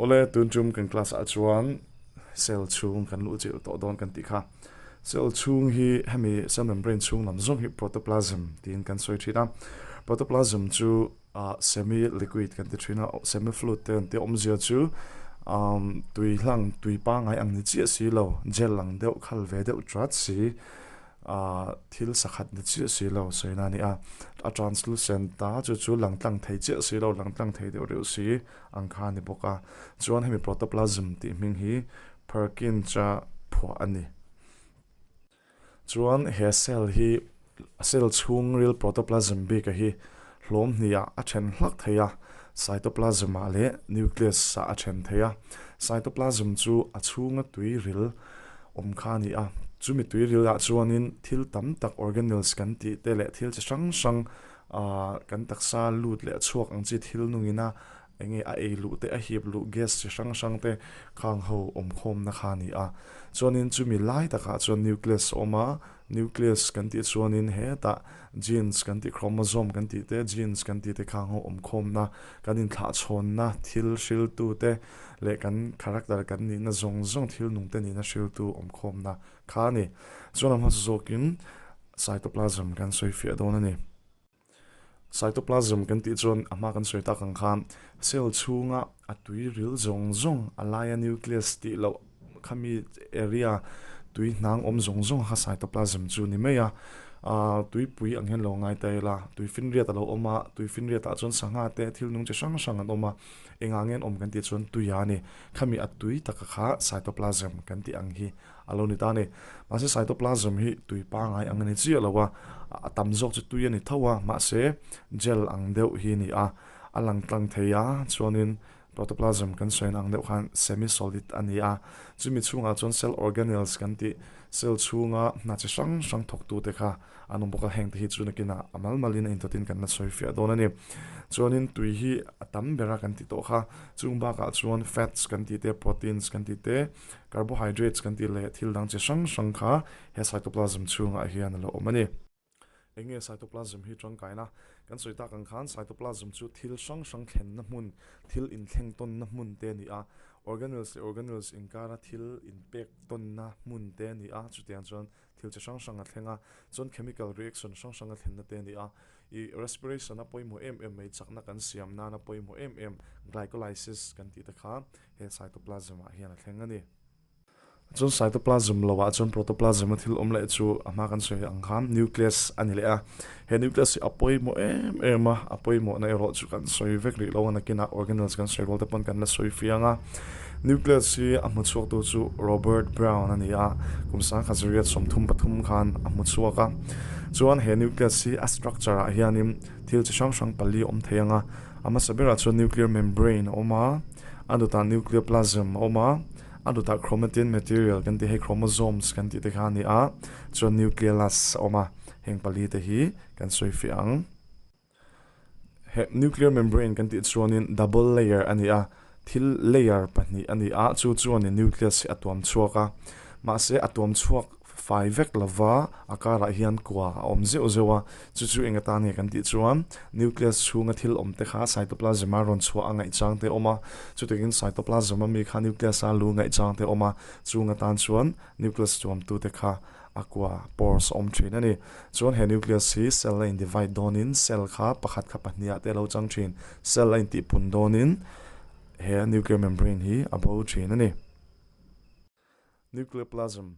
Awle, tun tum kan class ah chuan cell chhung kan luh chilh tawh dawn kan tih kha. Cell chhung hi hemi cell membrane chhung lam zawng hi protoplasm tiin kan sawi thin a. Protoplasm chu ah semi liquid kan ti thin a, semi fluid te an tih awmzia chu umm tui hlang tui pangngai ang ni chiah si lo, gel ang deuh khal ve deuh chat si. Ahh thil sakhat ni chiah si lo sawina a ni a, a translucent a chu chu lang tlang thei chiah si lo lang tlang thei deuh reuh si ang kha a ni bawk a, chuan hemi protoplasm tih hming hi Purkinj a phuah a ni. Chuan he cell hi cell chhungril protoplasm bik a hi hlawm hnih ah a then hlak thei a, cytoplasm ah leh nucleus ah a then thei a, cytoplasm chu a chhunga tui ril awm kha a ni a, chumi tuiril ah chuanin thil tam tak organelles kan tih te leh thil chi hrang hrang ahh kan taksa lut leh chhuak ang chi thil nungin a eng nge a ei luh te a hip luh gas chi hrang hrang te khang ho awm khawmna kha a ni a, chuanin chumi lai takah chuan nucleus a awm a, nucleus kan tih chuanin hetah genes kan tih chromosome kan tih te genes kan tih te khang ho awm khawmna kan inthlahchhawnna thil hriltu te. leh kan character kan nihna zawng zawng thil nung te nihna hriltu awmkhawmna kha a ni. Chuan a hmasa zawkin cytoplasm kan sawi fiah dawn a ni. Cytoplasm kan tih chuan a hma kan sawi tak ang khan cell chhunga a tui ril zawng zawng a laia nucleus tih loh khami area tui hnang awm zawng zawng kha cytoplasm chu ni mai a, aaa tuipui ang hian lo ngai ta ila tui finriat a lo awm a, tui finriat ah chuan sangha te thil nung chi hrang hrang an awm a. Engah nge an awm kan tih chuan tui a ni. Khami a tui taka kha cytoplasm kan tih ang hi a lo ni ta a ni. Mahse cytoplasm hi tui pangngai ang a ni chiah lo a, a tam zawk chu tui a ni tho a, mahse gel ang deuh hi a ni a, a lang tlang thei a, chuanin protoplasm kan sawi ang deuh khan semi solid a ni a, chumi chhungah chuan cell organelles kan tih cell chhunga hna chi hrang hrang thawktute kha An awm bawk a, heng te hi chu nakinah a mal malin a intawtin kan la sawi fiah dawn a ni. Chuanin tui hi a tam ber a kan ti tawh kha, chung bakah chuan fats kan tih te, proteins kan tih te, carbohydrates kan tih leh thil dang chi hrang hrang kha he cytoplasm chhungah hian a lo awm a ni. Eng nge cytoplasm hi tangkaina? Kan sawi tak ang khan cytoplasm chu thil hrang hrang thlenna hmun, thil inthleng tawnna hmun te a ni a, organelles leh organelles inkara thil inpek tawnna hmun te a ni a, chutiang chuan Thil chi hrang hrang a thleng a, chuan chemical reaction hrang hrang a thlenna te a ni a, ih respiration a pawimawh em em mai, chakna kan siam nana pawimawh em em glycolysis kan tih te kha he cytoplasm ah hian a thleng a ni. Chuan cytoplasm lo ah chuan protoplasm a thil awm leh chu a hma kan sawi ang khan nucleus a ni leh a, he nucleus hi a pawimawh em em a, a pawimawhna erawh chu kan sawi vek rih lo a, nakinah organelles kan sawi rual te pawn kan la sawi fiang a. Nucleus hi a hmu chhuaktu chu Robert Brown a ni a, kum sangkhat zariat 33 khan a hmu chhuak a. Chuan he nucleus hi a structure ah hianin thil chi hrang hrang pali a awm thei ang a, a hmasa berah chuan nuclear membrane a awm a, a dawtah nucleoplasm a awm a, a dawtah chromatin material kan tih hei chromosomes kan tih te kha a ni a, chuan nucleolus a awm a, heng pali te hi kan sawi fiah ang. He nuclear membrane kan tih chuanin double layer a ni a, thil layer pahnih a ni a, chu chuanin nucleus hi a tuam chhuak a, mahse a tuam chhuak fai vek lova a karah hian kua a awm zeuh zeuh a, chu chu eng atan nge kan tih chuan nucleus chhunga thil awm te kha cytoplasm a rawn chhuah a ngaihchang te a awm a, chutiangin cytoplasm ami kha nucleus a lu ngaihchang te a awm a, chung atan chuan nucleus tuamtute kha a kua pores a awm thin a ni. Chuan he nucleus hi cell a in divide dawnin cell kha pakhat kha pahnih ah te a lo chang thin. Cell a intih pun dawnin he nuclear membrane hi a bo thin a ni. Nucleoplasm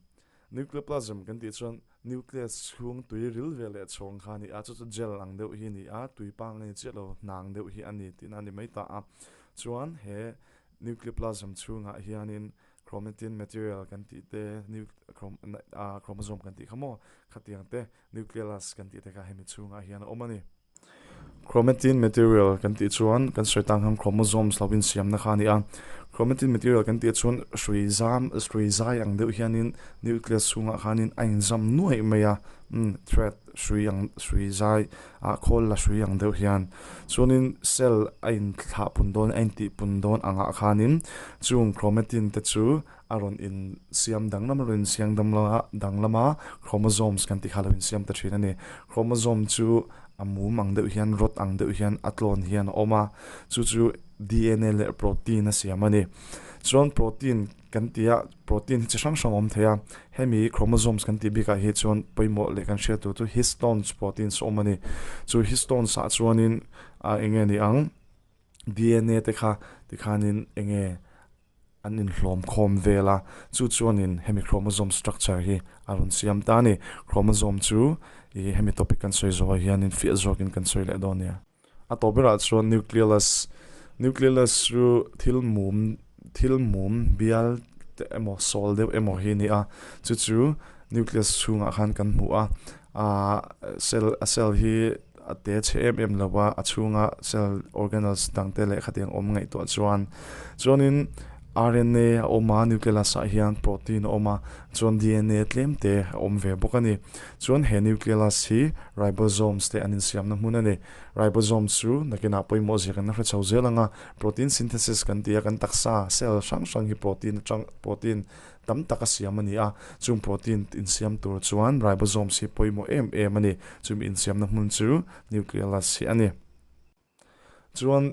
Nucleoplasm kan tih chuan nucleus chhung tui ril ve leh chhawng kha a ni a, chu chu gel ang deuh hi a ni a, tui pang a ni chiah lo, hnang deuh hi a ni tihna a ni mai ta a. Chuan he nucleoplasm chhungah hianin Chromatin material kan tih te, chromosome kan tih kha maw, khatiang te, nucleolus kan tih te kha hemi chhungah hian a awm a ni. Chromatin material kan tih chuan kan sawi tang khan chromosomes lo insiamna kha a ni a. Chromatin material kan tih chuan hrui zam, hrui zai ang deuh hianin nucleus chhungah khanin a inzam nuaih mai a, thread hrui ang, hrui zai ah khawl la hrui ang deuh hian chuanin cell a inthlah pun dawn a intih pun dawn angah khanin chung chromatin te chu a rawn insiam danglam a rawn insiam danglam a chromosomes kan tih kha a lo insiam ta thin a ni. Chromosome chu a mum ang deuh hian rod ang deuh hian a tlawn hian a awm a, chu chu D_N_A leh protein a siam a ni. Chuan protein kan tih a protein hi chi hrang hrang a awm thei a, hemi chromosomes kan tih bikah hi chuan pawimawh leh kan hriat tur chu histones proteins a awm a ni. Chu histones ah chuanin ah eng nge ni ang D_N_A te kha tikhanin eng nge an inhlawm khawm vel a, chu chuanin hemi chromosome structure hi a rawn siam ta a ni. Chromosome chu ih hemi topic kan sawi zawhah hianin fiah zawkin kan sawi leh dawn nia. A tawp berah chuan nucleolus, nucleolus chu thil mum thil mum bial te emaw sawl deuh emaw hi a ni a, chu chu nucleus chhungah khan kan hmu a, ah cell a cell hi a te chhe em em lo a, a chhunga cell organelles dang te leh khatiang awm ngaihtuah chuan chuanin R_N_A a awm a nucleolus ah hian protein a awm a chuan D_N_A tlem te a awm ve bawk a ni chuan he nucleolus hi ribosomes te an insiamna hmun a ni ribosomes chu nakinah pawimawh zia kan la hre chho zel ang a protein synthesis kan tih a kan taksa cell hrang hrang hi protein atang protein tam tak a siam a ni a, chung protein insiam tur chuan ribosomes hi pawimawh em em a ni. Chumi insiamna hmun chu nucleolus hi a ni. Chuan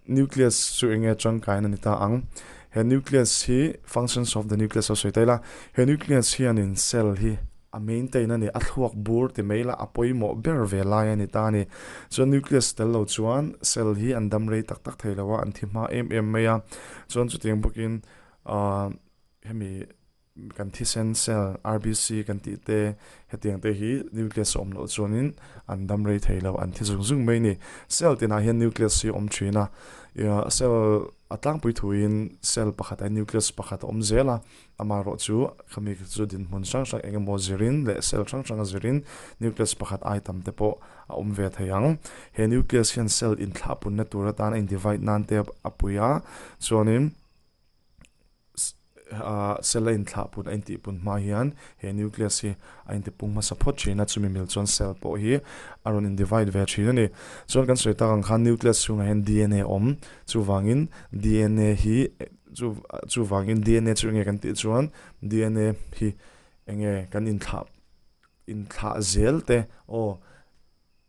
nucleus chu eng nge tangkaina ni ta ang? He nucleus hi functions of the nucleus a sawi ta ila, he nucleus hianin cell hi a maintain a ni, a thluak bur ti mai ila a pawimawh ber ve lai a ni ta a ni. Chuan nucleus tel lo chuan cell hi an dam rei tak tak thei lo a, an thi hma em em mai a. Chuan chutiang bawkin Ahh hemi kan thisen cell R_B_C kan tih te hetiang te hi nucleus a awm loh chuanin an dam rei thei lo an thi zung zung mai a ni. Cell tinah hian nucleus hi a awm thin a, ih cell a tlangpui thuin cell pakhatah hian nucleus pakhat a awm zel a, amaherawh chu khami chu dinhmun hrang hrang eng emaw zirin leh cell hrang hranga zirin nucleus pakhat ai tam te pawh a awm ve thei ang. He nucleus hian cell inthlahpunna tur atan a in divide nan te a pui a, chuanin. Cell a inthlah pun a intih pun hma hian he nucleus hi a intipung hmasa phawt thin a, chumi mil chuan cell pawh hi a rawn in divide ve thin a ni. Chuan kan sawi tak ang khan nucleus chhungah hian D_N_A a awm, chuvangin D_N_A hi chu chuvangin D_N_A chu enge kan tih chuan D_N_A hi enge kan inthlah inthlah zel te aw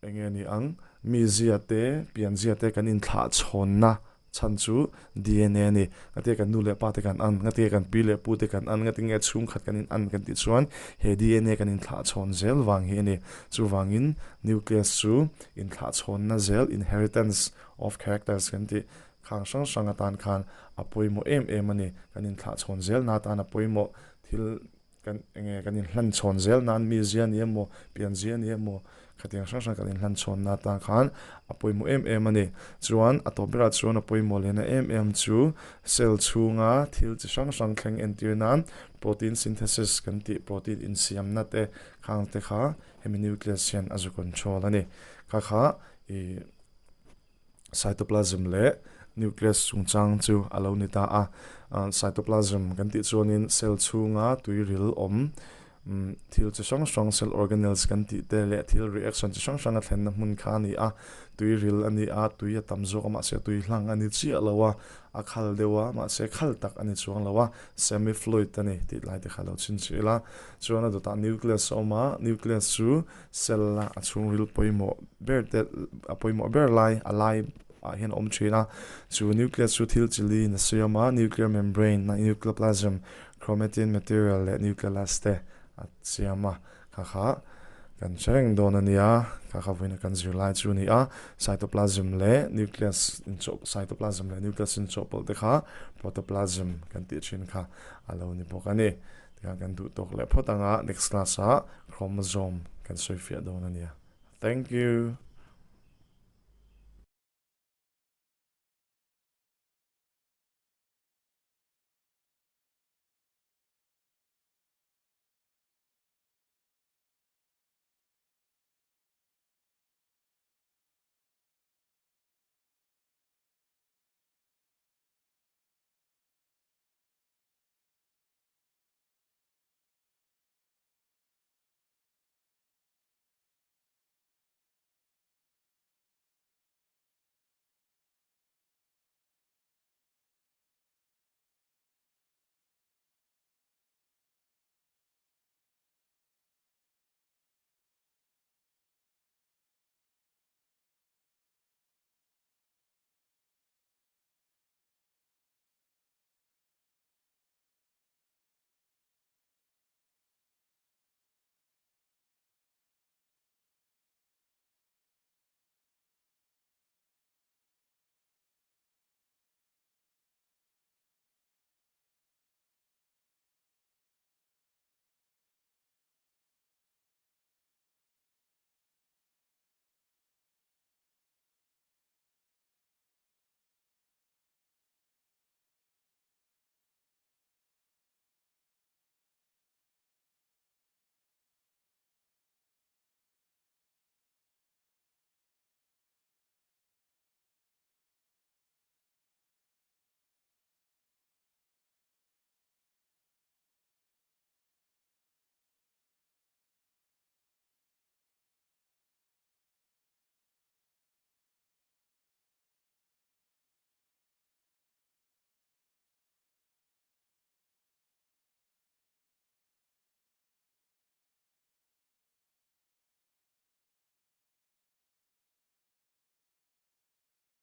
Enge ni ang? Mizia te, pianzia te kan inthlah chhawnna chhan chu dna a ni. Ngatinge kan nu leh pa te kan an, ngatinge kan pi leh pu te kan an, ngatinge chhungkhat kan in an kan tih chuan he dna kan inthlah chhawn zel vang hi a ni. Chuvangin nucleus chu inthlah chhawnna zel, inheritance of characters kan tih khang hrang hrang atan khan a pawimawh em em a ni. Kan inthlah chhawn zelna atan a pawimawh thil. Kan enge kan inhlan chhawn zel nan mi zia ni emaw pian zia ni emaw khatiang hrang hrang kan inhlan chhawn na atan khan a pawimawh em em a ni. Chuan a tawp berah chuan a pawimawh lehna em em chu cell chhunga thil chi hrang hrang thleng entir nan protein synthesis kan tih protein insiamna te khang te kha hemi nucleus hian a zu control a ni. Kha kha ih. Cytoplasm leh nucleus chungchang chu a lo ni ta a. Cytoplasm kan tih chuanin cell chhunga tuiril awm thil chi hrang hrang cell organelles kan tih te leh thil reaction chi hrang hrang a thlenna hmun kha a ni a. Tuiril a ni a, tui a tam zawk a mahse tui hlang a ni chiah lo a, a khal deuh a mahse khal tak a ni chuang lo a, semi fluid a ni tih lai te kha lo chhinchih ila. Chuan a dawtah nucleus a awm a, nucleus chu Cell a a chhungril pawimawh ber te a pawimawh ber lai a lai ah hian a awm thin a, chu nucleus chu thil chi li in a siam a, nuclear membrane nucleoplasm, chromatin material leh nucleolus te a siam a, kha kha kan hre reng dawn a nia, kha kha vawiin a kan zir lai chu a ni a, cytoplasm leh nucleus inchawh cytoplasm leh nucleus inchawhpawlh te kha protoplasm kan tih thin kha a lo ni bawk a ni. Tihian kan duh tawk leh phawt anga next class ah chromosome kan sawi fiah dawn a nia. Thank you.